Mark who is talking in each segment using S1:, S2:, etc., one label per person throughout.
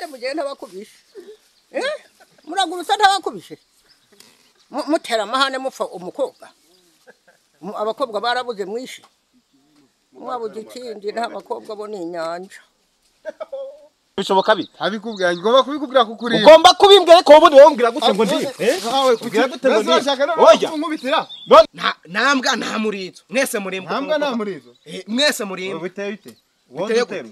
S1: Mugurutse mugende ntabakubishe. Muragurutse ntabakubishe. Mutera amahane mupfa umukobwa. Abakobwa barabuze mwishi. Mwabuze ikindi nta bakobwa bo ni inyanja.
S2: Bishoboka bite?
S3: Abikubwira ngomba kubikubwira kukuri.
S2: Ugomba kubimbwira ko ubundi wombwira gute ngo ndi?
S3: Nkawe kugira gute ngo ndi? Oya nkubitira.
S4: Nambwa nta murizo. Mwese murimbwa.
S3: Nambwa nta murizo.
S4: Mwese murimbwa.
S2: Biteye bite? Wowe utera.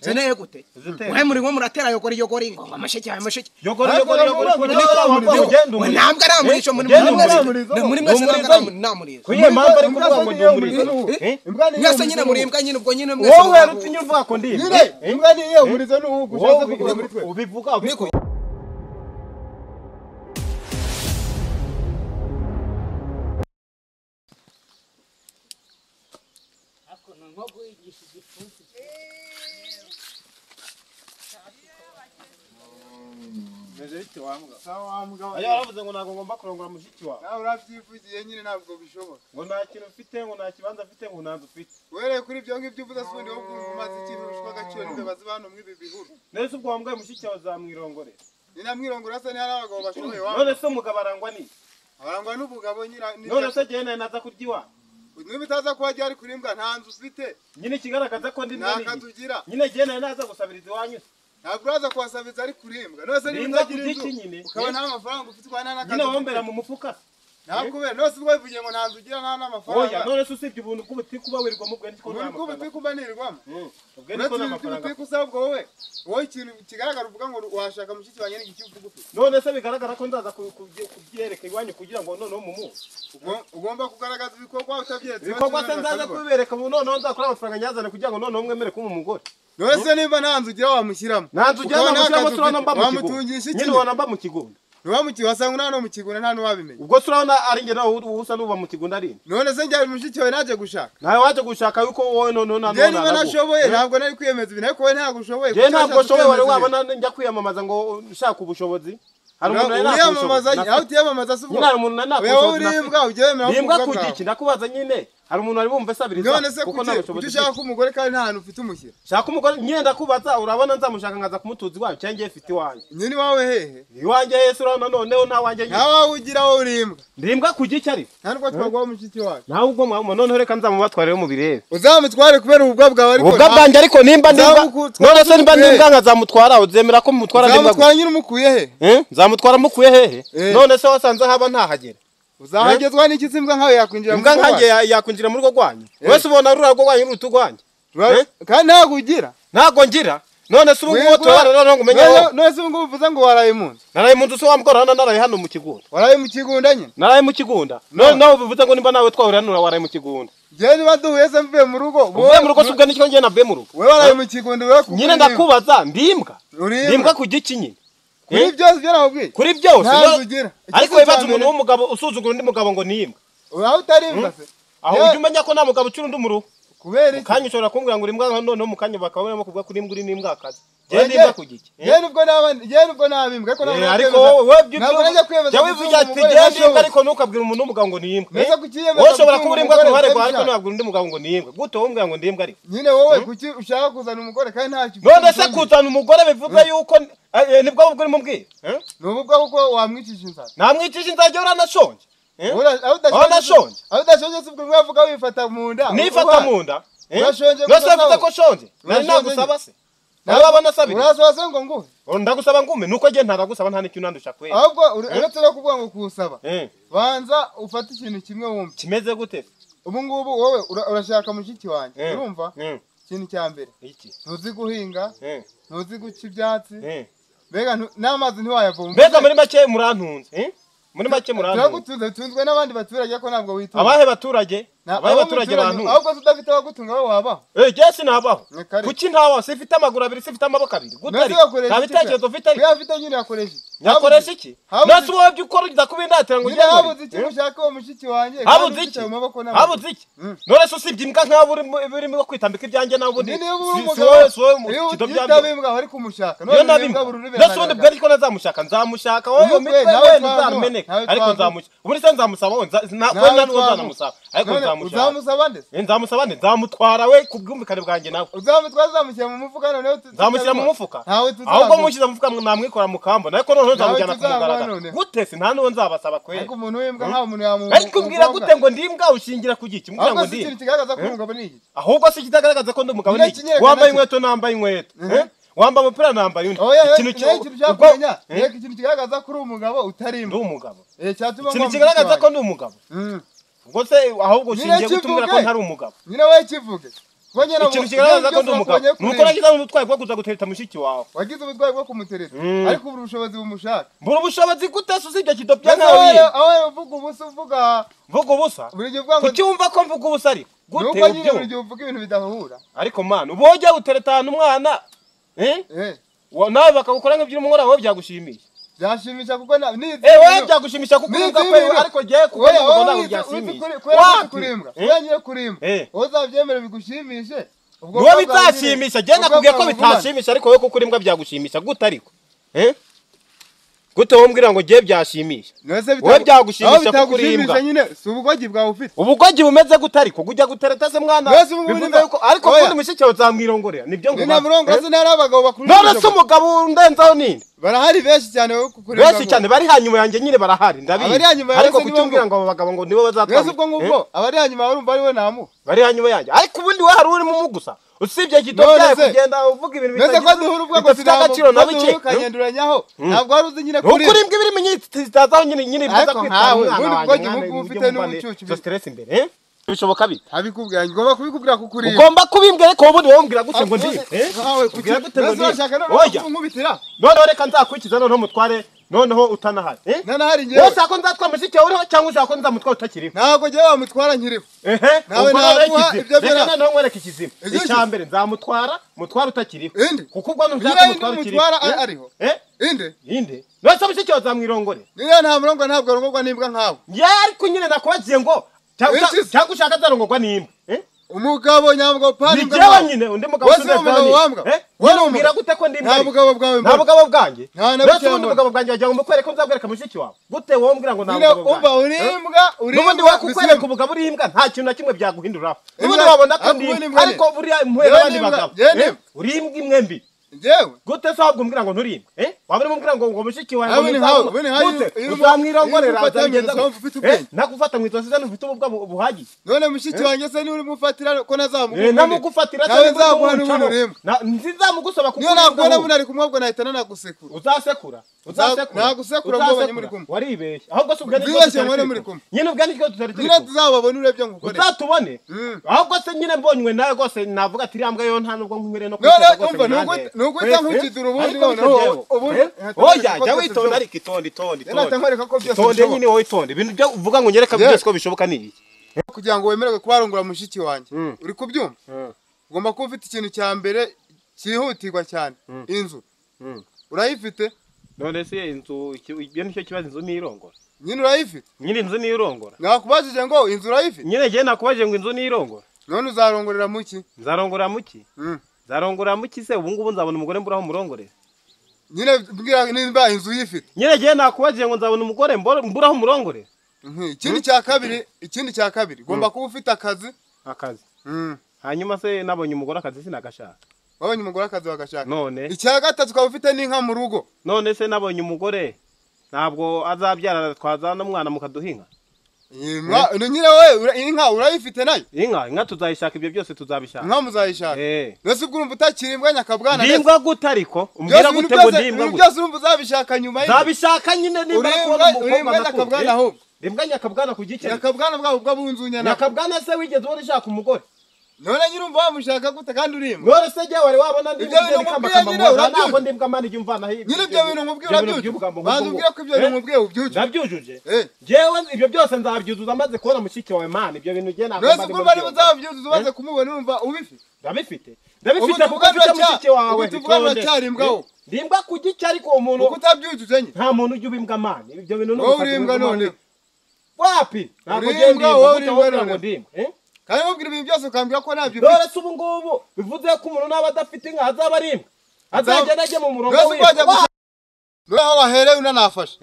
S4: Zeneye gute? Mwe muri ngo muratera yogori yogori ngo amasheke amasheke.
S2: Yogori yogori yogori.
S4: Nambwa nta murizo muri muri mwese nambwa nta murizo.
S2: Kuye mpamvu ari kuvuga ngo ndi umurizo.
S4: Mwese nyine murimbwa nyine ubwo nyine mwese.
S2: Wowe yarutinya uvuga ko ndi.
S3: Imbwa ni iyo umurizo n'ubu ushatse kuvuga muri twe.
S2: Ubivuga ubiko. Ayo aravuze ngo ntabwo ngomba kurongora mushiki wawe.
S3: Nawe urabyivugiye nyine ntabwo bishoboka.
S2: Ngo nta kintu mfite, ngo nta kibanza mfite, ngo nta nzu mfite.
S3: Uhereye kuri ibyo ngibyo uvuze se ubundi wowe umaze ikintu urushwa agaciro n'imbeba ziba hano mw'ibi bihuru.
S2: None se ubwo wambwaye mushiki wawe uzamwirongorera?
S3: Ninamwirongora se ntihari abagabo bashoboye wambwa.
S2: None se umugabo arangwa n'iki?
S3: Arangwa n'ubugabo nyine.
S2: None se jyewe nawe naza kurya iwawe?
S3: Niba utaza kuba ryari kuri imbwa nta nzu ufite.
S2: Nyine ikigaragaza ko ndi
S3: nta kazi ugira.
S2: Nyine jyewe nawe naza gusabiriza iwanyu.
S3: Ntabwo uraza kuhasabiza ari kurimbwa. None se niba utagira inzu ukaba nta mafaranga ufite ukaba nta n'akazi.
S2: Nyine wombera mu mufuka.
S3: Nakubera none se ubwo wivugiye ngo nta nzu ugira nta n'amafaranga.
S2: Oya none se usibye ubuntu bw'ubutiku uba wirirwamo ubwo niko nta mafaranga.
S3: Ubuntu bw'ubutiku mba nirirwamo.
S2: Ubwo niko nta mafaranga.
S3: Ubutiku usabwa wowe. Wowe ikintu kigaragara uvuga ngo washaka mushiki wanjye n'igiki uvuga ufite.
S2: None se bigaragara ko nzaza kubyereka iwanyu kugira ngo noneho mumuhe.
S3: Ugomba kugaragaza ibikorwa utabyeretse.
S2: Ibikorwa se nzaza kubibereka ubu noneho nzakora amafaranga nyazane kugira ngo noneho mwemere kuba umugore.
S3: None se nimba nta nzu ugira wamushyiramo.
S2: Nta nzu ugira namushyiramo turabona mba mu kigunda.
S3: Wamutungisha iki?
S2: Nyine ubona mba mu kigunda.
S3: Nuba mu kigunda wasanga nta no mu kigunda nta n'uwabimenya.
S2: Ubwo se urabona ari njye nawe usa n'uba mu kigunda ari.
S3: None se njye mushiki wawe naje gushaka.
S2: Nawe waje gushaka yuko wowe none nta
S3: none. Niba nashoboye ntabwo nari kwiyemeza ibintu ariko wowe ntabwo ushoboye.
S2: Njye ntabwo ushoboye wari wabona njya kwiyamamaza ngo ushaka ubushobozi. Hari umuntu nari
S3: nakubiyamamaza aho utiyamamaza se ubwo.
S2: Nyine hari umuntu nari nakubushobozi.
S3: Wewe urimbwa ujye wemera
S2: ko ubwa bwawe. Ndakubaza nyine hari umuntu ari bumve sabiriza
S3: kuko nta bushobozi. Ushaka umugore kandi nta hantu ufite umushyira.
S2: Shaka umugore nyine ndakubaza urabona nzamushaka nkaza kumutuza iwawe cyangwa ngiye mfite iwanjye.
S3: Nyine iwawe hehe?
S2: Iwanjye hehe se urabona noneho nta wanjye nyine.
S3: Nta wawe ugira wowe urimbwa.
S2: Ndimbwa ku giki ariko?
S3: Nta nubwo twaguha mushiki wawe.
S2: Nawe ubwo mwamuma noneho reka nzamubatware mu birebe.
S3: Uzamutware kubera ububwa bwawe ariko.
S2: Ububwa bwanjye ariko nimba ndimbwa. None se nimba ndimbwa nkazamutwara uzemera ko mutwara ndimbwa.
S3: Uzamutwara nyine umukuye he?
S2: Nzamutwara mukuye hehe? None se wasanze haba ntahagera.
S3: Uzahagezwa n'iki se imbwa nkawe yakwinjira mu
S2: rugo? Imbwa nkanjye yakwinjira mu rugo rwanyu. Wese ubona rura rugo rwanyu ruruta urwanjye.
S3: Kandi ntabwo ugira.
S2: Ntabwo ngira. None se ubu ngubu turabana noneho ngo umenye aho.
S3: None se ubu ngubu uvuze ngo waraye mu nzu.
S2: Naraye mu nzu se wambwira hano naraye hano mu kigunda.
S3: Waraye mu kigunda nyine?
S2: Naraye mu kigunda. None nawe ubivuze ngo nimba nawe twahurira hano waraye mu kigunda.
S3: Njye niba duhuye se mvuye mu rugo.
S2: Uvuye mu rugo se ubwo nicyo njye navuye mu rugo.
S3: Wewe waraye mu kigunda wewe kuko.
S2: Nyine ndakubaza ndimbwa. Ndimbwa ku giki nyine.
S3: Kuri byose byo nakubwiye.
S2: Kuri byose.
S3: Nta nzu ugira.
S2: Ariko wibaza umuntu w'umugabo usuzugura undi mugabo ngo ni imbwa.
S3: Aho utari imbwa se.
S2: Aho ujya umenya ko nta mugabo ucura undi mu rugo.
S3: Kubera iki?
S2: Kanya ushobora kumbwira ngo uri imbwa noneho mu kanya bakaba barimo kuvuga ko uri imbwa uri n'imbwakazi. Njye ndi imbwa ku giki.
S3: Njye nubwo naba njye nubwo naba imbwa ariko ntabwo
S2: ariko wowe
S3: ntabwo najya kwiyemeza.
S2: Jya wivugira ati njye ndi imbwa ariko ntukabwire umuntu w'umugabo ngo ni imbwa.
S3: Mbese kukiyemeza.
S2: Wowe ushobora kuba uri imbwa ku ruhare rwawe ariko ntiwabwira undi mugabo ngo ni imbwa. Gute wowe umbwira ngo ndi imbwa ariko?
S3: Nyine wowe kuki ushaka kuzana umugore kandi ntacyo.
S2: None se kuzana umugore bivuga yuko nibwo bubwo urimo umbwira?
S3: Ni ububwa kuko wamwicisha inzara.
S2: Namwicisha inzara njyewe uranashonje. Aho
S3: Aho udashonje si ubwo uvuga wifata mu nda.
S2: Nifata mu nda?
S3: Urashonje
S2: gusa. None se ko shonje? Nari nagusaba se. Nawe wabona sabiri.
S3: Urasaba se ngo nguhe?
S2: Ndagusaba ngume nuko njye ntaragusaba nta n'ikintu nandusha kwera.
S3: Ahubwo uretse no kuvuga ngo kusaba. Banza ufate ikintu kimwe wumve.
S2: Kimeze gute?
S3: Ubu ngubu wowe urashaka mushiki wanjye. Urumva? Ikintu cya mbere.
S2: Iki?
S3: Ntuzi guhinga. Ntuzi guca ibyatsi. Mbega n'amazi ntiwayavoma.
S2: Mbega muri make murantunze. Muri make murantunze.
S3: Turagutunze tunzwe n'abandi baturage ko ntabwo witunze.
S2: Abahe baturage? Abahe baturage bantunze.
S3: Ahubwo se udafite abagutunga wowe wabaho?
S2: Jye sinabaho. Kuki ntabaho? Sifite amaguru abiri, sifite amaboko abiri. Gute ariko? Nta bitekerezo ufite ariko.
S3: Kuya afite nyine yakoresha iki?
S2: Yakoresha iki? None se wowe ibyo ukora ujya kubindatira ngo
S3: ugere. Habuze iki ushaka uwo mushiki wanjye?
S2: Habuze iki? Habuze iki? None se usibye imbwa nkaho urimo kwitambika ibyanjye nawe ubundi.
S3: Si wowe si wowe mu kido byabyo. Imbwa bari kumushaka.
S2: None imbwa bururu. None se ubundi bwo ariko nazamushaka nzamushaka wowe mitwe wenda uzameneka ariko nzamushaka. Ubundi se nzamusaba wowe nta nubwo nzanamusaba. Ariko nzamushaka.
S3: Uzamusaba nde?
S2: Nzamusaba nde? Nzamutwara we ku bwumvikane bwanjye nawe.
S3: Uzamutwara uzamushyira mu mufuka noneho
S2: nzamushyira mu mufuka.
S3: Ahubwo
S2: mushyira mu mufuka namwikora mu kambo. Ariko noneho nzamujyana ku mugaragaro. Gute se nta nuwo nzabasaba kwera.
S3: Ariko umuntu w'imbwa nta muntu yamu.
S2: Ariko umbwira gute ngo ndi imbwa ushingira ku giki? Mbwira ngo ndi.
S3: Ahubwo si ikintu kigaragaza ko umugabo ni iki?
S2: Ahubwo si kitagaragaza ko ndi umugabo ni iki? Wambaye inkweto nambaye inkweto. Wambaye umupira nambaye undi.
S3: Ikintu cyakumenya, reka ikintu kigaragaza ko uri umugabo utari imbwa.
S2: Ndi umugabo. Ikintu kigaragaza ko ndi umugabo. Ubwo se ahubwo ushingiye gutumbwira ko ntari umugabo.
S3: Nyine wowe kivuge.
S2: Ikintu kigaragaza ko ndi umugabo. Nuko nagize ubutwari bwo kuza gutereta mushiki wawe.
S3: Wagize ubutwari bwo kumutereta. Ariko ubura ubushobozi bumushaka.
S2: Mbura ubushobozi gute se usibye kidopya nkawe.
S3: Aho uvuga ubusa uvuga.
S2: Mvuga ubusa? Kuki wumva ko mvuga ubusa ariko? Gute
S3: ubyo? Buri gihe uvuga ibintu bidahura.
S2: Ariko man, uboje utereta umwana. Nawe bakagukora nk'ibyo umukora wowe byagushimisha.
S3: Byashimisha kuko ni
S2: wowe byagushimisha kuko uvuga ko ariko giye kuko ubona byashimisha.
S3: Kurimbwa. Wenyine kurimbwa. Wowe uzabyemera bigushimishe.
S2: Ubwo wowe bitashimisha, je nakubwiye ko bitashimisha ariko wowe kuko urimbwa byagushimisha gute ariko? Gute wowe mbwira ngo giye byashimisha. Wowe byagushimisha kuko urimbwa.
S3: Nyine si ubugogi bwawe ufite.
S2: Ubugogi bumeze gute ariko kujya gutereta se mwana. Bivuze yuko ariko ubundi mushiki wawe uzamwirongorera nibyo ngo.
S3: Nina murongora se ntari abagabo bakuru.
S2: None se umugabo undenzaho ninde?
S3: Barahari benshi cyane wowe kukureba.
S2: Benshi cyane bari hanyuma yanjye nyine barahari ndabizi. Ariko kucyumbwira ngo abo bagabo ngo nibo bazatwara.
S3: Mbese ubwo ngubwo abari hanyuma barumva ari we namu.
S2: Bari hanyuma yanjye. Ariko ubundi we hari urimo umugusa. Usibye kidobya kugenda uvuga ibintu
S3: bitagira. Mbese ko duhura ubwo
S2: bidafite agaciro na bike.
S3: Ukanyenduranyaho. Ntabwo wari uzi nyine kuri.
S2: Ukuri imbwa ibiri menyitazaho nyine nyine biza kwitwara umwana wanjye.
S3: Ubundi ubwo ufite n'ubucucu.
S2: Stress imbere. Bishoboka bite?
S3: Abikubwira ngomba kubikubwira kukuri.
S2: Ugomba kubimbwira ariko ubundi wowe umbwira gute ngo ndi?
S3: Kugira gute ngo ndi? Nkubitira.
S2: Noneho reka nzakwikiza noneho mutware noneho utanahari.
S3: Nanahari ngewe.
S2: Wowe ushaka nzatwara mushiki wawe uriho cyangwa ushaka nzamutwara utakiriho?
S3: Ntabwo ngewe wamutwara nkiriho.
S2: Nawe naguha ibyo byo. Reka noneho nkwereke ikizima. Icya mbere nzamutwara mutwara utakiriho. Kuko ubwo ntushaka mutwara ukiriho.
S3: Mutwara ariho. Inde?
S2: Inde. None se mushiki wawe uzamwirongore?
S3: Niyo nta murongo ntabwo arongorwa n'imbwa nkawe.
S2: Ngewe ariko nyine nakubagiye ngo cyangwa ushaka azarongorwa n'imbwa.
S3: Umugabo nyamugabo pani
S2: imbwa. Ni jewe nyine undi mugabo
S3: wambwa.
S2: Wowe umbwira gute ko ndi imbwa?
S3: Nta mugabo bwawe.
S2: Nta mugabo bwanjye. Nta undi mugabo bwanjye wagira ngo mukwereke nzabwereka mushiki wawe. Gute wowe umbwira ngo nta mugabo bwanjye?
S3: Umva uri imbwa, uri
S2: imbwa. N'ubundi wakukwereka umugabo uri imbwa nta kintu na kimwe byaguhinduraho. N'ubundi wabona ko ndi imbwa ariko buriya impuhwe n'abandi bagabo. Uri imbwa imwe mbi.
S3: Njyewe
S2: gute se ahubwo umbwira ngo nturi imbwa? Waba urimo umbwira ngo mushiki wawe ngo uzamwirongorera azagenda nagufata mu izosi se ufite ububwa buhagije.
S3: None mushiki wanjye se niwe urimo ufatira ko nazamuguha?
S2: Namugufatira
S3: se nzaguha n'ubundi uri imbwa.
S2: Nzamugusaba kuko
S3: niyo nakubona bundi ari kumwe ubwo nahita nanagusekura.
S2: Uzasekura? Uzasekura?
S3: Nagusekura ubwo muri kumwe.
S2: Waribeshye. Ahubwo se ubwo nibwo
S3: muri kumwe.
S2: Nyine ubwo nibwo tutari turi.
S3: Nyine tuzababona urebye ngukorera.
S2: Uzatubone? Ahubwo se nyine mbonywe nawe rwose navuga ati iriya mbwa yo nta nubwo nkwiriye no
S3: kwitega rwose. Nuko nkukidura ubundi noneho ubundi
S2: oya jya witonda ariko itonde itonde itonde nyine wowe itonde ibintu byo uvuga ngo nyereka byose ko bishoboka ni iki
S3: kugira ngo wemererwe kubarongora mushiki wanjye uri kubyumva ugomba kuba ufite ikintu cya mbere cyihutirwa cyane inzu urayifite.
S2: None se inzu ibyo nicyo kibazo inzu nirongora
S3: nyine urayifite
S2: nyine inzu nirongora
S3: nakubajije ngo inzu urayifite
S2: nyine je nakubajije ngo inzu nirongora
S3: none uzarongorera muki
S2: nzarongorera muki nzarongora muki se ubu ngubu nzabona umugore mburaho murongorera
S3: nyine mbwira nimba inzu uyifite
S2: nyine je nakubagiye ngo nzabona umugore mburaho murongorera.
S3: Ikindi cya kabiri ugomba kuba ufite akazi. Hanyuma
S2: se nabonye umugore akazi sinagashaka.
S3: Wabonye umugore akazi bagashaka.
S2: None
S3: icya gatatu ukaba ufite n'inka mu rugo.
S2: None se nabonye umugore ntabwo azabyara twazana umwana mukaduha inka.
S3: Nyine wowe inka urayifite nayo?
S2: Inka tuzayishaka ibyo byose tuzabishaka.
S3: Inka muzayishaka. Nose ubwo urumva utakiri imbwa nyakabwana.
S2: Ndi imbwa gute ariko? Umbwira gute ngo ndi imbwa gute?
S3: Byose urumva uzabishaka nyuma y'ibyo.
S2: Nzabishaka nyine nimba kubona
S3: umukobwa nyakabwana ahubwo.
S2: Imbwa nyakabwana ku gikeri.
S3: Nyakabwana bwabo bw'abunzunya
S2: na. Nyakabwana se wigeze ubona ushaka umugore?
S3: None nyine urumva wamushaka gute kandi uri imbwa?
S2: None se jye wari wabona ndi imbwa ntabwo ndi imbwa mani jya umvana hirya.
S3: Nyine ibyo bintu nkubwiye urabyujuje. Banza umbwire ko ibyo bintu nkubwiye ubyujuje.
S2: Ndabyujuje. Jewe ibyo byose nzabyuzuza maze kubona mushiki wawe mani ibyo bintu jye ntabwo.
S3: None se ubwo bari buzabyuzuza umaze kumubona urumva ubifite?
S2: Ndabifite. Ndabifite kuko mfite mushiki wawe.
S3: Ubu tuvugana uracyari imbwa wowe.
S2: Ndi imbwa ku giki ariko umuntu
S3: kuko utabyujuje nyine.
S2: Nta muntu ujya uba imbwa mani ibyo bintu
S3: Wowe uri imbwa none.
S2: Wapi? Ntabwo jye ndi imbwa ngo ndi imbwa.
S3: Kandi mubwira ibintu byose ukambwira ko ntabyo
S2: ufite. None se ubu ngubu bivuze ko umuntu naba adafite inka azaba ari imbwa. Azagenda ajye mu murongo w'imbwa.
S3: None aho wahereye unanafashe.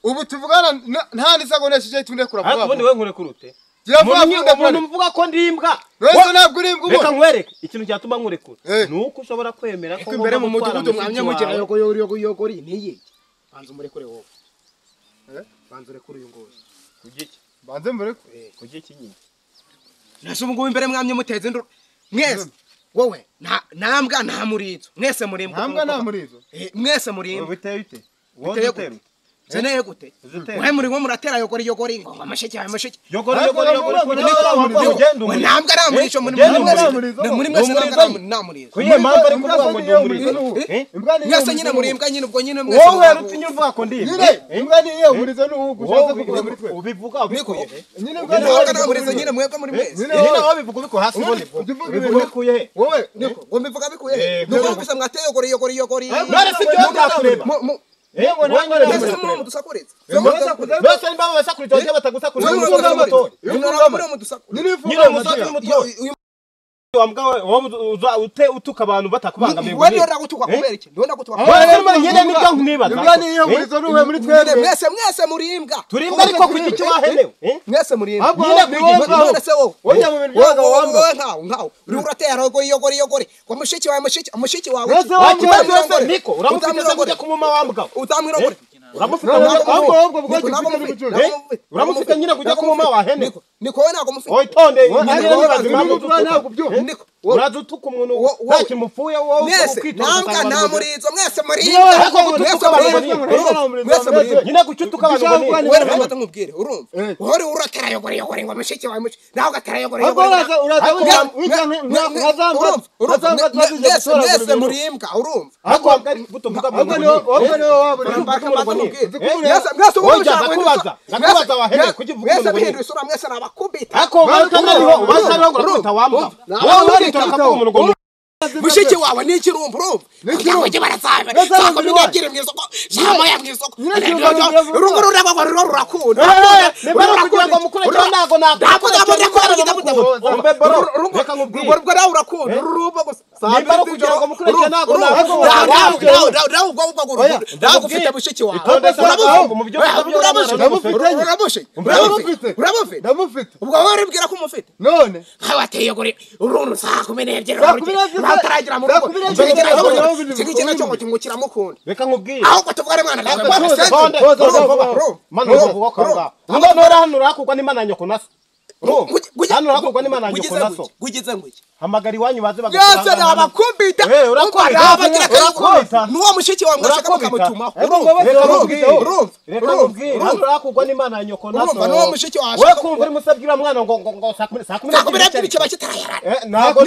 S3: Ubu tuvugana nta n'isegonda ishize tunde kura
S2: vuba. Ariko ubundi wowe nkurekurute. Umuntu mvuga ko ndi imbwa.
S3: Wese ntabwo uri imbwa.
S2: Reka nkwereke ikintu cyatuma nkurekura. Nuko ushobora kwemera ko
S4: imbere mu mudugudu mwamye mugira yoko yoko yoko niyi. Banza umurekure wowe. Banza urekure uyu nguyu.
S2: Kugiki?
S3: Banze murekure.
S2: Kugiki nyine.
S4: Nase ubu ngubu imbere mwamye muteze induru. Mwese wowe nambwa nta murizo. Mwese muri imbwa.
S3: Nambwa nta murizo.
S4: Mwese muri imbwa.
S2: Biteye bite? Wowe utera.
S4: Zeneye gute? Mwe muri mwe muratera yogori yogori ngo amasheke amasheke.
S2: Yogori yogori yogori.
S4: Nambwa nta murizo muri muri mwese nta murizo.
S2: Kuye mpamvu ari kuvuga ngo ndi umurizo.
S4: Mwese nyine muri imbwa nyine ubwo nyine mwese.
S2: Wowe rutinya uvuga ko ndi imbwa.
S3: Imbwa ni iyo murizo n'ubu ushatse kuvuga muri twe.
S2: Ubivuga ubikuye.
S3: Nyine imbwa
S4: nta murizo nyine mwebwe muri mwese.
S2: Nyine wowe bivuga ubikuye hasi ubundi. Ubivuga bikuye he?
S3: Wowe
S4: niko ngo mbivuga bikuye he? Nuko gusa mwateye yogori yogori yogori.
S2: None si byo byakureba. Bose nimba basakurije cyangwa batagusakurije nyine umusazi n'umutoyi wambwa wowe utuka abantu batakubangamiye.
S4: Wewe ndagutuka kubera iki? Ndiwe ndagutuka.
S2: Nyine nibyo nkibaza.
S3: Imbwa ni iyo murizo n'uwe muri twebwe.
S4: Mwese mwese muri imbwa.
S2: Turi imbwa ariko ku giti wahenewe.
S4: Mwese muri imbwa.
S3: Nyine ku giti
S4: none se wowe.
S3: Wowe mu bintu by'abagabo wambwa.
S4: Wowe nkawe nkawe. Uri uratera yogori yogori yogori. Ngo mushiki wawe mushiki mushiki wawe.
S2: Niko uramufite se kujya kumuma wambwa.
S4: Utamwirongore.
S2: Uramufite uramufite nyine kujya kumuma wahene.
S4: Niko wowe ntabwo mufite.
S2: Oitonde
S4: Niko
S2: urazutuka umuntu nta kimupfuye wowe
S4: ukwitoza. Nambwa nta murizo mwese muri mwese muri
S2: nyine gucutuka abantu ngo
S4: wewe reka nkubwire urumva uhori uratera yogori yogori ngo mushiki wawe mushiki nawe ugatera yogori yogori mwese muri imbwa urumva mwese bihindura isura mwese nabakubita mushiki wawe ni ikirumbu urumva kugira barazabe saa 12 mu isoko saa 1 mu isoko urunguru ruragwa rurakunda urakunda ururumba gusa ufite mushiki wawe
S3: ndamufite
S4: ubwo wowe uribwira ko umufite
S3: none
S4: wateye gore uruntu saa 12 bataragira mu rugo iki nacyo ngo kimukiramukunda
S2: reka nkubwire
S4: aho ko tuvuga mwana
S2: mwana nora hano urakugwa n'Imana nyoko naso hano urakugwa n'Imana nyoko naso
S4: gugize nguki
S2: hamagara iwanyu baze bagukura
S4: yese nabakubita nuwo mushiki wawe mwashaka mukamutumaho
S2: reka nkubwire hano urakugwa n'Imana nyoko naso
S4: urumva nuwo mushiki wawe
S2: we kumva uri musabwira mwana ngo ngo saa
S4: 12 kiba kitarayara
S2: ntabwo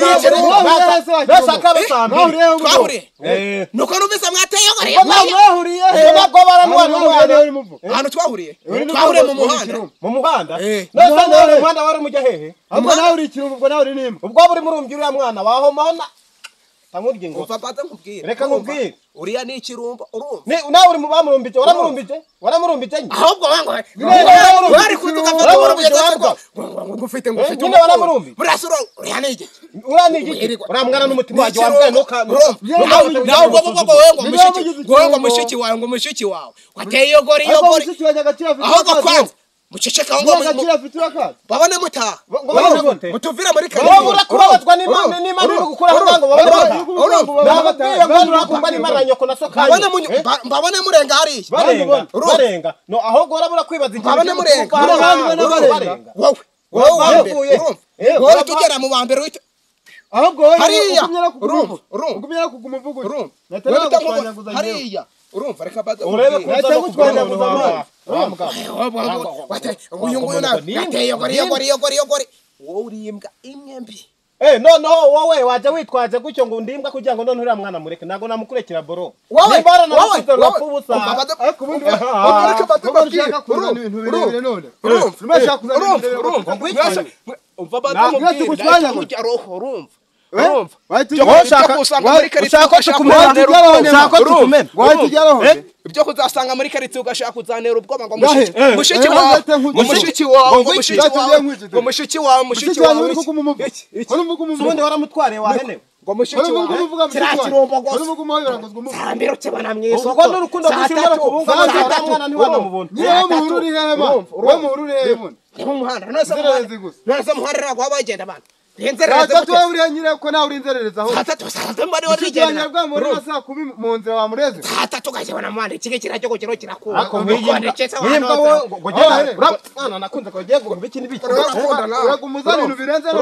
S4: twahuriye nuko numvise mwateye ahantu twahuriye twahuriye mu muhanda
S2: mu muhanda none umuhanda wari mujya hehe
S3: ahubwo nawe uri ikirumbo ubwo nawe uri n'imbwa
S2: ubwo buri murumbyi uriya mwana wahomaho na tamurye ngo
S4: umva baza nkubwire
S2: reka nkubwire
S4: uriya ni ikirumbo urumva
S2: nawe uri mu bamurumbije waramurumbije waramurumbije nyine
S4: ahubwo wango wari kuduka fata ngufite ngufite
S2: nyine waramurumbije
S4: murasuro uriya ni igiki
S2: uriya ni igiki uriya mwana n'umutima wanjye wambwaye ntuka
S4: nawe ubwo ubwo wowe ngo mushiki wowe ngo mushiki wawe ngo mushiki wawe wateye yogori yogori ahubwo kwanza muceceka ngo babone mutaha mutuvira muri
S2: kare wowe urakubabazwa n'Imana n'Imana iri gukura ngo babone mutaha ngo urakumva n'Imana nyoko na so
S4: kanya mbabone murenga hariya
S2: barenga no ahubwo urabura kwibaza ikintu
S4: mbabone murenga wowe wowe wowe tugera mu bambere wita
S3: ahubwo wowe
S4: hariya
S3: urumva urumva kuguma uvuga
S4: urumva hariya urumva reka baza
S2: urebe ko
S4: uyu nguyu nawe yateye yogori yogori yogori yogori wowe uri imbwa imwe mbi
S2: noneho wowe wajya witwaje gutyo ngo ndimbwa kugira ngo none uriya mwana mureke ntabwo namukurekera boro
S4: wowe
S2: wowe
S4: ibyo kuzasanga muri karitsiye ugashaka kuzanera ubwoba ngo mushiki wawe mushiki wawe mushiki wawe mushiki wawe mushiki wawe
S2: ubundi waramutwariye wahenewe
S4: Ngo mushiki wawe kirakirombo gose. Sambiro ukibona mu isoko.
S2: Ubwo n'urukundo rw'ishimara kubunga mwana ntiwanamubona.
S3: Niyo muhuru uri hema. We muhuru uri hema.
S4: Ni mu muhanda. None se muhanda ntabwo waba wagenda abantu. Inzererezi
S3: gute? Saa tatu nyine ko nawe uri inzererezi aho.
S4: Saa tatu mbari wari rigenda.
S3: Mushiki wanjye muri saa kumi mu nzira wamureze.
S4: Saa tatu ukazibona mu muhanda iki kiracyo ko kiro kirakura.
S2: Ako nk'iyi ngo genda mwana nakunze ko ugiye ngo biki n'ibiki.
S3: Uragumuza ibintu birenze
S2: ngo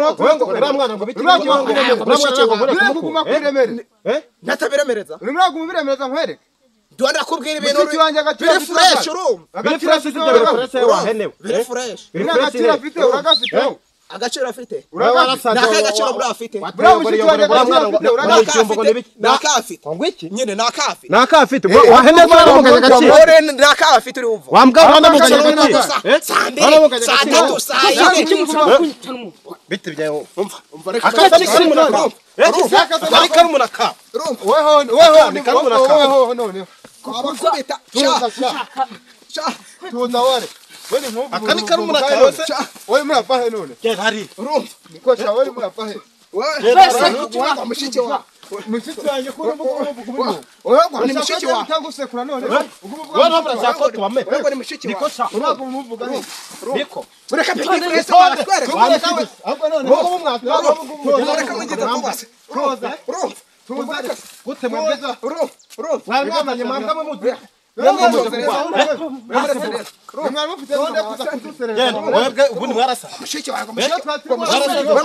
S2: uriya mwana ngo biki n'ibiki.
S3: Uriya kuguma kwiremere.
S4: Natabiremereza.
S3: Urimo uraguma ubiremereza nkwereke.
S4: Ndwara kubwira ibintu biri fresh urumva.
S2: Biri fresh ibyo biri fresh wahenewe.
S4: Biri fresh.
S3: Agaciro afite uragafite.
S4: Agaciro afite. Naka agaciro buri afite. Naka afite. Nyine naka afite.
S2: Naka afite. Wahene baramuganya agaciro.
S4: Naka afite uri uva.
S2: Wambwa baramuganya agaciro.
S4: Saa mbiri, saa tatu, saa yine.
S2: Bite byayo. Umva. Akasa ni karumuna ka. Akasa ni karumuna ka.
S3: Weho weho ni karumuna ka. Weho none.
S4: Abakubita. Cha.
S3: Tuza wale. Wewe nkubu.
S2: Akani karumuna ka se.
S3: Wewe murava he none.
S2: Gera hari.
S4: Urumva.
S3: Niko cha wewe murava he.
S4: Wewe mushiki wawe.
S3: Mushiki wanjye ko urumva.
S4: Wewe ni mushiki wawe.
S3: Cyangwa none.
S2: Wewe ntabwo ko tubame.
S4: Wewe ni mushiki wawe.
S2: Niko cha.
S3: Urumva umuvuga he.
S2: Niko.
S4: Ureka piki twese watwereka.
S3: Ahubwo none.
S2: Wowe mwatwa.
S4: Ureka mugeze kubaza.
S3: Roza.
S4: Urumva.
S3: Tuza.
S2: Gute mwebwe.
S4: Urumva. Urumva.
S2: Mwamwamanye mwambwa muzi. Mwebwe ubundi mwarasa.
S4: Mushiki wawe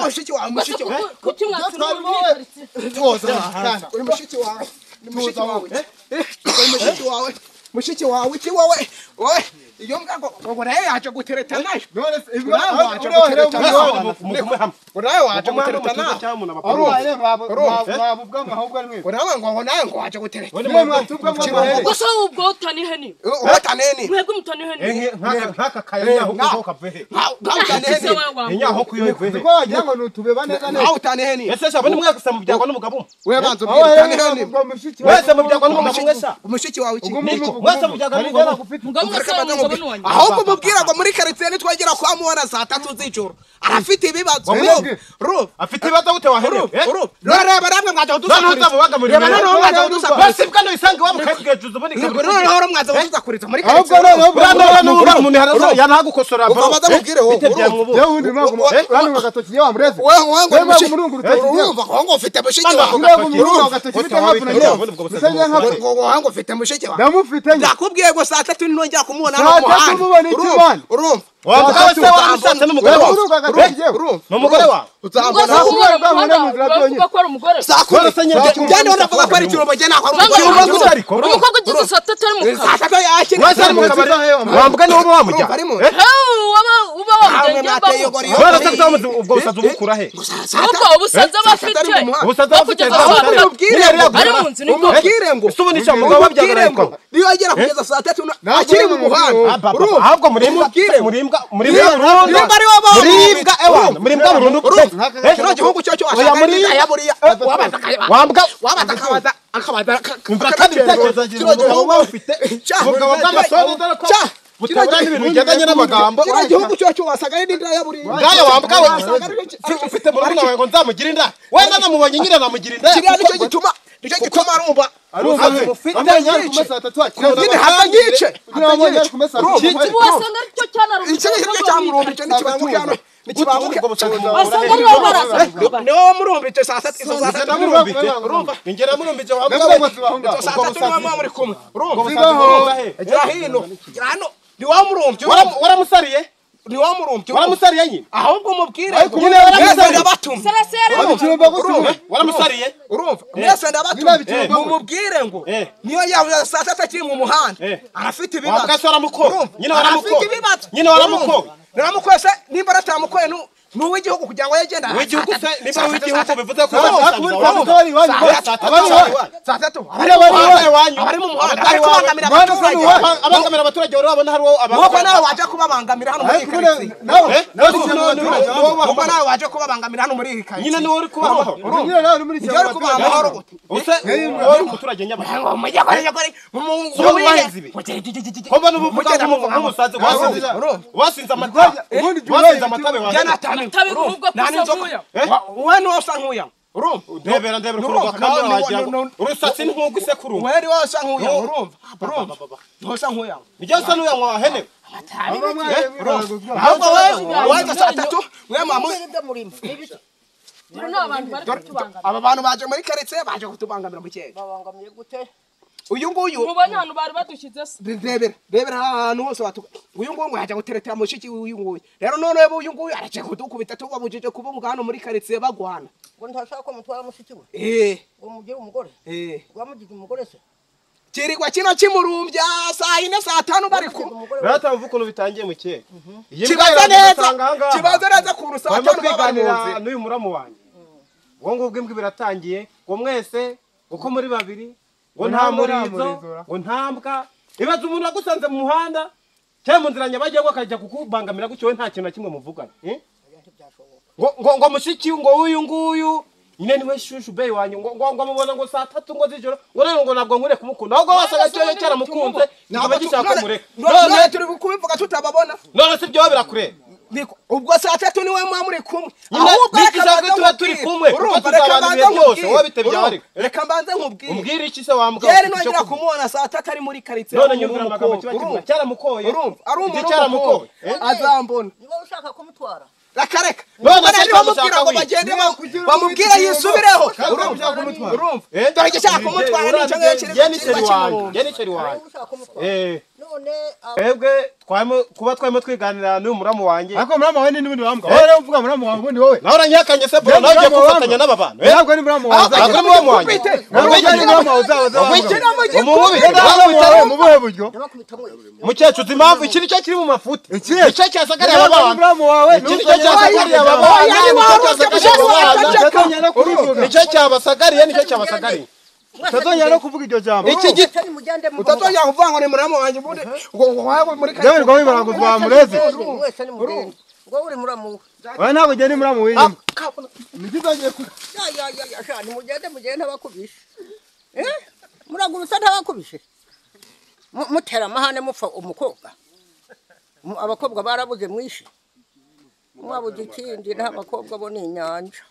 S4: mushiki wawe mushiki wawe.
S5: Kuki mwatuma
S3: Tuza.
S4: Uri mushiki wawe. Ni mushiki wawe. Uri mushiki wawe. Mushiki wawe iki wowe. Wowe iyo mbwa ngo naye yaje gutereta nayo.
S3: None
S4: waje gutereta nayo. Nawe waje gutereta nayo. Nawe ngo nawe ngo waje gutereta.
S5: Gusa ubwo utani heni.
S4: Utani heni.
S5: Mwebwe mutani heni.
S2: Nkaka kaya nyaho kave he.
S4: Utani heni.
S2: Nyaho kuyo ve he.
S3: Ko wagira ngo nutubeba neza neza.
S4: Utani heni.
S2: Ese sha bani mwe gusa mu byagwa n'umugabo.
S4: We banzo utani heni.
S2: Wese mu byagwa n'umugabo mwesa.
S4: Umushiki wawe iki.
S2: Wese mu byagwa n'umugabo.
S4: Ahubwo mubwira ngo muri quartier nitwagera kwa muwana saa tatu z'ijoro arafite ibibazo.
S2: Afite ibibazo gute waherewe?
S4: Reba namwe mwaje kudusakuriza.
S2: Reba noneho mwaje kudusakuriza. Basi bwa isange wabo kayibwejuza ubone
S4: kabiri. Noneho mwaje kudusakuriza muri quartier.
S2: Ahubwo umuntu haraza yanagukosora bro.
S4: Ukabaza mubwire wowe.
S3: Yewe undi mwago agatoki yewe amureze.
S4: Wewe urumva ngo ufite mushiki wawe. Ngo ufite mushiki wawe.
S3: Ndamufite.
S4: Ndakubwiye ngo saa tatu ntongera kumubona no muhanda. Urumva.
S2: Wamugabo se wamushatse n'umugore wawe. N'umugore wawe.
S4: Uzambona
S5: ko ari umugore.
S4: Njye ndavuga ko ari ikirombo njye ntabwo ari umugore.
S5: Umukobwa ugize saa tatu ari mu kabari.
S4: Saa tatu yakiri.
S2: Wese ari mu kabari. Wambwa niwe uba wamujya.
S5: Uba uba wamujya.
S2: Wese se ubwo busazi ubukura he?
S5: Ubwo ubusazi aba afite.
S2: Ubusazi aba afite.
S5: Ari mu nzu nibwo.
S4: Umubwire ngo.
S2: Ese ubu ni umugabo wabyagara ariko.
S4: Niyo agera kugeza saa tatu akiri mu muhanda.
S2: Ahubwo murimbwa murimbwa murimbwa ewana murimbwa burundu.
S4: Kino gihugu cyo washaka ya buriya wabaza
S2: wambwa
S4: wabaza akabaza akabaza
S2: umva kandi ibitekerezo
S4: kino gihugu
S2: ufite ubugabo bw'amasomo butabura n'ibintu bigendanye n'amagambo.
S4: Kino gihugu cyo wasaga n'inda ya buriya
S2: ngayo wambwa we ufite murumuna wawe ngo nzamugira inda wenda namubonye nyine namugira inda.
S4: Kiriya nicyo gituma arumva
S2: ufite
S4: nyine haza nyice
S5: Wasanga aricyo cyanarumbije.
S4: Iki nicyo cyamurumbije nikibanguka
S5: Wasanga ari wowe baraza.
S4: Niwo murumbije saa tatu izo saa tatu
S2: urumva ingera murumbije wambwa we
S4: izo saa tatu niwo muri kumwe urumva gira hino gira hano niwo murumbye
S2: waramusariye
S4: niwo murumbye
S2: waramusariye nyine
S4: ahubwo mubwire
S2: nyine waramusariye
S4: ndabatumye
S2: waramusariye
S4: urumva mwese ndabatumye mumubwire ngo niyo yavuze saa tatu akiri mu muhanda arafite ibibazo
S2: wambwa se waramukoye nyine waramukoye nyine waramukoye
S4: naramukoye se nimba aratamukoye nuw'igihugu kugira ngo yegenda
S2: uw'igihugu se nimba uw'igihugu bivuze ko
S4: saa tatu abari mu muhanda ari kubangamira abaturage
S2: abangamira abaturage wari wabona hari uwo
S4: nuko nawe waje kubabangamira hano muri iyi karitsiye nuko nawe waje kubabangamira hano muri iyi karitsiye
S2: nyine niwe uri kubaho
S4: uri kubaha amahoro gute
S2: use wowe uri umuturage nyabahanga ko mbona ubuvuga nk'umusazi wasinze amata wasinze amata
S5: Tabi kuvuga ko usa nkuya.
S4: Wowe niwe usa nkuya. Urumva
S2: ndebera ndebera kurumva kandi wagira ngo urusatsi nkuko isekuruma
S4: weri wasa nkuya urumva urumva ntosa nkuya
S2: nijye nsa nkuya mwa hene
S4: ahubwo wewe waza saa tatu mwe mamu aba bantu baje muri quartier baje kutubangamira mu cyenge
S1: babangamiye gute
S4: uyu nguyu
S5: mubonye ahantu bari badushyize se
S4: ndebera ndebera ahantu hose batuka uyu nguyu ngo yaje guteretera mushiki uyu nguyu rero none uyu nguyu araje kudukubita tubabujije kuba hano muri quartier bagwana
S1: ngo ntashaka ko mutwara mushiki we ngo mugire umugore ngo mugire umugore se
S4: kirigwa kino kimurumbya saa 4 saa 5 bari ku
S2: rata mvuga ukuntu bitangiye mu cyenge
S4: kibaza neza kibaza neza ku rusa
S2: cyane twiganira n'uyu muramu wanjye ngo ngubwo imbwa biratangiye ngo mwese uko muri babiri ngo nta murizo ngo ntambwa ibaza umuntu agusanze mu muhanda cyangwa mu nzira nyabagendwa akajya kukubangamira gutyo we nta kintu na kimwe muvugana ngo ngo mushiki ngo uyu nguyu nyine niwe shushu bey wanyu ngo ngo mubona ngo saa 3 ngo z'ijoro ngo none ngo ntabwo nkure kumukunda ahubwo wasaga cyo cyaramukunze ntabwo gishaka kumureka
S4: none turi kubivuga tutababona
S2: none si byo birakureba
S4: ubwo saa 3 niwe mwa muri kumwe ahubwo
S2: reka tuba turi kumwe
S4: urumva reka mbanze
S2: byose wowe bitebye ariko
S4: reka mbanze nkubwire
S2: umbwire iki se wambwa
S4: yari nongera kumubona saa 3 ari muri quartier
S2: none nyumvira amagambo kiba cyaramukoye
S4: urumva ari umuntu
S2: cyaramukoye
S4: azambona
S1: niba ushaka kumutwara
S4: reka reka none se bamubwira ngo bagende bamubwira yisubireho urumva dore igishaka kumutwara nicyo ngicyo
S2: ngeni wanjye
S1: none
S2: ebwe twamo kuba twamo twiganira n'uyu muramu wanjye
S3: ariko muramu wawe ni n'ubundi wambwa wowe rero uvuga muramu wawe ubundi wowe
S2: nawe uranyihakanye se bro nawe ugiye kufatanya n'aba bantu
S3: ntabwo ni muramu wawe
S2: ntabwo ni muramu wanjye
S3: ntabwo ni muramu wawe uzabaza mu buhe buryo
S2: mukecuru uzi impamvu iki nicyo kiri mu mafuti icyo cyasagariye aba bantu
S3: muramu wawe
S2: iki nicyo cyasagariye aba bantu nicyo cyabasagariye nicyo cyabasagariye
S3: utazongera no kuvuga iryo jambo
S2: iki giti
S4: utazongera kuvuga ngo ni muramu wanjye ubundi ngo wawe muri
S3: kare rwa wibaraguza bamureze
S1: wese ni mugende ngo uri muramu
S3: we ntabwo ugenda muramu w'inyuma nitizongeye ku
S1: ya ya ya ya sha ni mugende mugende ntabakubishe muragurutsa ntabakubishe mutera amahane mupfa umukobwa abakobwa barabuze mwishe mwabuze ikindi nta bakobwa bo ni inyanja.